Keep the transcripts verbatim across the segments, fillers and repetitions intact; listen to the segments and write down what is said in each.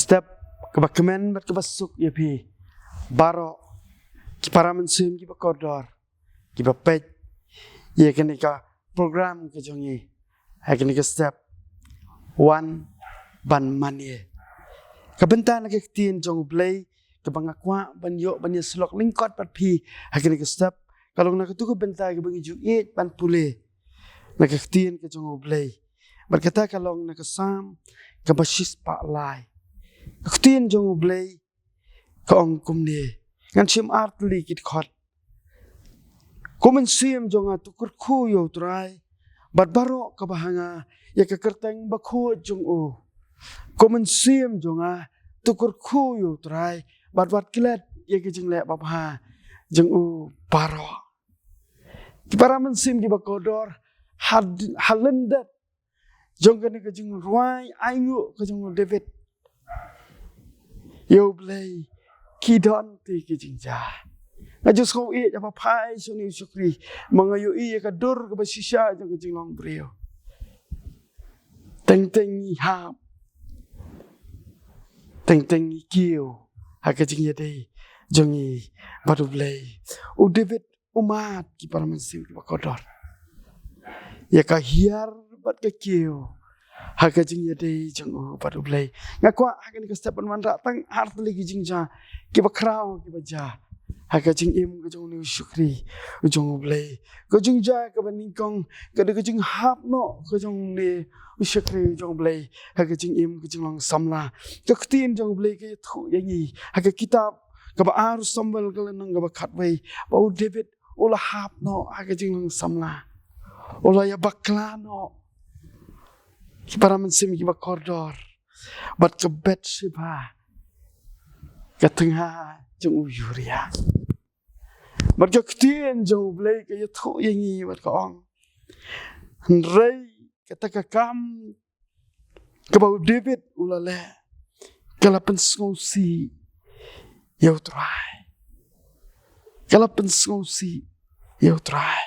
Step kaba kmen bad kaba suk ïa phi baroh ki para mynsiem kiba kordor, kiba peit ïa kane ka program ka jong ngi ha kane ka step, wan ban mane. Ka bynta na ka ktien jong U Blei kaba nga kwah ban ïoh ban ïasyllok lyngkot bad phi ha kane ka step ka long na katu ka bynta kaba ngi ju ïeit ban pule na ka ktien ka jong U Blei. Bad kata ka long na ka Salm kaba shispah lai. Ka ktien jong U Blei ka ong kumne, ngan shim artylli ki dkhot. Ko mynsiem jong nga, to kyrkhu ïa U Trai, bad baroh kaba ha nga ïa ka kyrteng bakhuid jong u. Ko mynsiem jong nga, to kyrkhu ïa U Trai, bad wat klet ïa ka jingleh babha jong u baroh. Ki para mynsiem kiba kordor, ha lyndet jong kane ka jingrwai ainguh ka jong u David ïa U Blei, ki don te ki jingjia. Nga ju sngew ïeit ïa phi, phi sha une u shakri, ma nga ïohi ïa ka dur kaba shisha jong ka jinglong briew. Teng teng ngi hap, teng teng ngi kiew ha ka jingïadei jong ngi bad U Blei. U David u mad, ki para mynsiem kiba kordor, ïa ka hiar bad ka kiew ha ka jingïadei jong u bad U Blei. Nga kwah ha kane ka step ban wanrah tang artylli ki jingjia kiba khraw kiba jia ha ka jingim ka jong une u shakri u jong U Blei. Ka jingjia kaba nyngkong ka dei ka jinghap noh ka jong une u shakri u jong U Blei ha ka jingim ka jinglong samla. Ka ktien jong U Blei ka ïathuh ïa ngi ha ka kitab kaba ar Samuel ka lynnong kaba khatwei, ba u David u la hap noh ha ka jinglong samla, u la ïabakla noh, ki para mynsiem kiba kordor, bad ka Bathsheba, ka tnga jong u Uriah. Bad ka ktien jong U Blei ka ïathuh ïa ngi bad ka ong, hynrei kata ka kam kaba u David u la leh ka la pynsngewsih ïa U Trai. Ka la pynsngewsih ïa U Trai.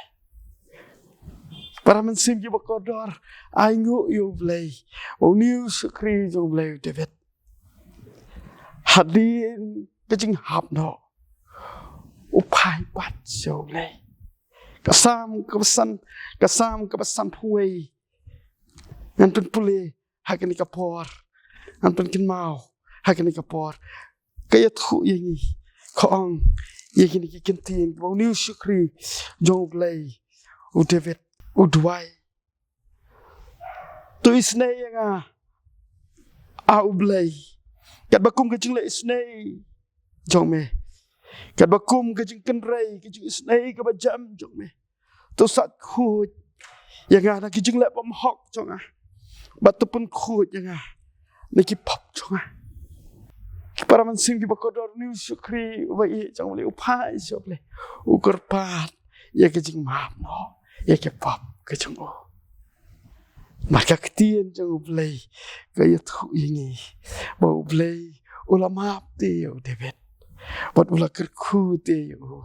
Para mynsiem kiba kordor, ainguh ïa U Blei, une u shakri jong U Blei u David. Hadien ka jinghap noh, u phai pat sha U Blei. Ka Salm kaba san, ka Salm kaba sanphew wei, ngan pynpule ha kane ka por, ngan pynkynmaw ha kane ka por. Ka ïathuh ïa ngi, ka ong ïa kine ki kyntien ba une u shakri jong U Blei u David u duwai. To isynei ïa nga, A U Blei, katba kum ka jingleh isynei jong me, katba kum ka jingkynrei, ka jingisynei kaba jem jong me. To sait khuid ïa nga na ki jingleh bymhok jong nga, bad to pynkhuid ïa nga na ki pop jong nga. Ki para mynsiem kiba kordor, une u shakri uba ïeit jong U Blei u phai sha U Blei, u kyrpad ïa ka jingmap noh ïa ki pop ka jong u. Bad ka ktien jong U Blei ka ïathuh ïa ngi ba U Blei u la map te ïa u David, bad u la kyrkhu te ïa u,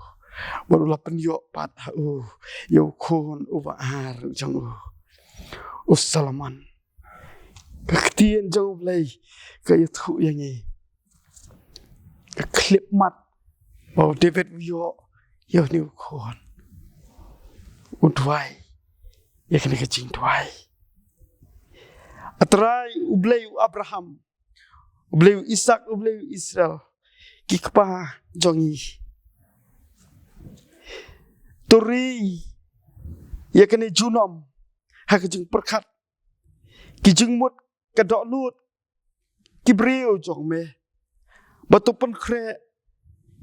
bad u la pynïoh pat ha u ïa u khun uba ar jong u, u Solomon. Ka ktien jong U Blei ka ïathuh ïa ngi ka khyllipmat ba u David u ïoh ïa une u khun, u duwai ïa kane ka jingduwai. A Trai, U Blei u Abraham, U Blei u Isaak, U Blei u Israel, ki kpa jong ngi, to ri ïa kane junom ha ka jingpyrkhat, ki jingmut ka dohnud ki briew jong me, bad to pynkhreh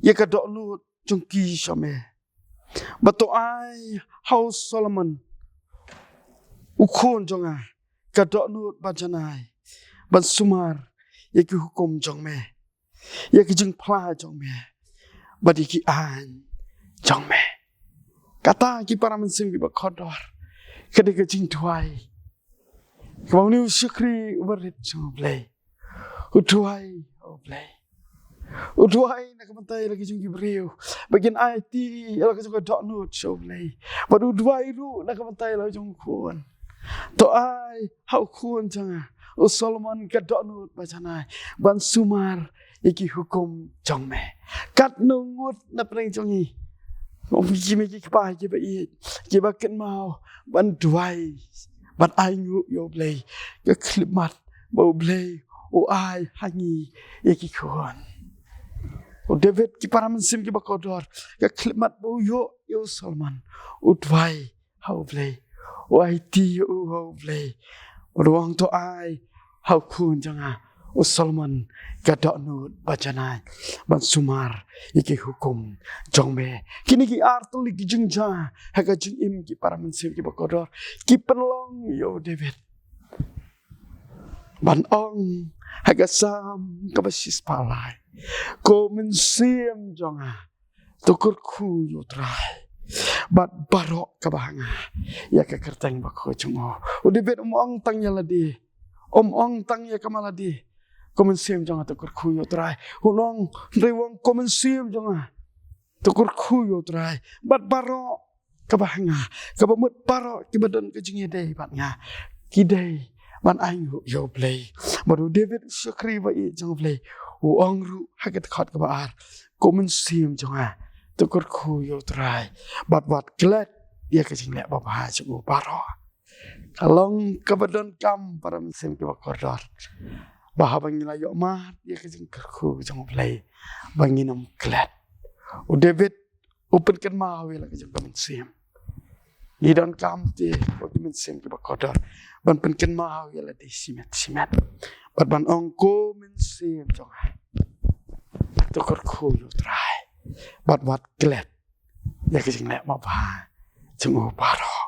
ïa ka dohnud jong ki sha me, bad to ai ha u Solomon u khun jong nga ka dohnud ban janai, ban sumar ïa ki hukum jong me, ïa ki jingphla jong me, bad ïa ki aiñ jong me. Kata, ki para mynsiem kiba kordor, ka dei ka jingduwai kaba une u shakri uba rit jong U Blei u duwai, U Blei, u duwai na ka bynta ïa la ki jong ki briew ba kin aiti ïa la ka jong ka dohnud sha U Blei, bad u duwai ruh na ka bynta ïa la jong u khun. To ai ha u khun jong nga U Solomon ka dohnud ba janai ban sumar ïa ki hukum jong me. Katno ngut na pdeng jong ngi, kum ki mei ki kpa kiba ïeit, kiba kynmaw ban duwai, ban ainguh ïa U Blei, ka khyllipmat ba U Blei u ai ha ngi ïa ki khun. U David, ki para mynsiem kiba kordor, ka khyllipmat ba u ïoh ïa u Solomon, u duwai ha U Blei, u aiti ïa u ha U Blei. U ong to ai ha u khun jong nga u Solomon ka dohnud ba janai ban sumar ïa ki hukum jong me. Kine ki ar tylli ki jingjia ha ka jingim ki para mynsiem kiba kordor ki pynlong ïa u David ban ong ha ka Salm kaba shispah lai, ko mynsiem jong nga, to kyrkhu ïa U Trai bad baroh kaba ha nga, ïa ka kyrteng bakhuid jong u. U David um ong tang ïa lade, um ong tang ïa kaba lade, ko mynsiem jong nga, to kyrkhu ïa U Trai. U ong, hynrei u ong, ko mynsiem jong nga, to kyrkhu ïa U Trai bad baroh kaba ha nga, kaba mut baroh kiba don ka jingïadei bad nga ki dei ban ainguh ïa U Blei. Bad u David u shakri ba ïeit jong U Blei u ong ruh ha ka dkhot kaba ar, ko mynsiem jong nga, to kyrkhu ïa U Trai bad wat klet ïa ka jingleh babha jong u baroh. Ka long kaba donkam, para mynsiem kiba kordor, ba haba ngi la ïohmad ïa ka jingkyrkhu jong U Blei ba ngin ym klet. U David u pynkynmaw ïa la ka jong ka mynsiem. Ngi donkam te, ko ki mynsiem kiba kordor, ban pynkynmaw ïa lade shimet shimet bad ban ong, ko mynsiem jong nga, to kyrkhu ïa U Trai bad wat klet ïa ka jingleh babha jong u baroh.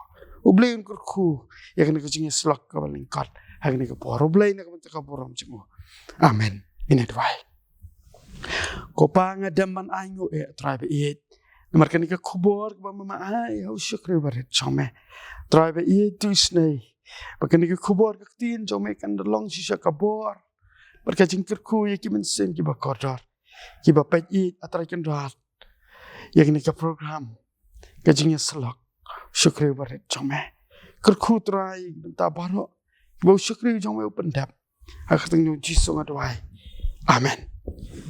U Blei un kyrkhu ïa kane ka jingïasyllok kaba lyngkot ha kane ka por. U Blei na ka bynta ka burom jong u. Amen. Ngin ïa duwai. Ko Pa, nga dem ban ainguh ïa U Trai ba ïeit namar kane ka khubor kaba me ma ai ha u shakri barit jong me. Trai ba ïeit, to isynei ba kane ka khubor, ka ktien jong me kan da long shisha ka bor bad ka jingkyrkhu ïa ki mynsiem kiba kordor, kiba peit ïeit, A Trai Kynrad, ïa kane ka program ka jingïasyllok shakri barit jong me. Kyrkhu Trai bynta baroh kiba u shakri jong me u pyndep. Ha ka kyrteng jong U Jisu nga duwai. Amen.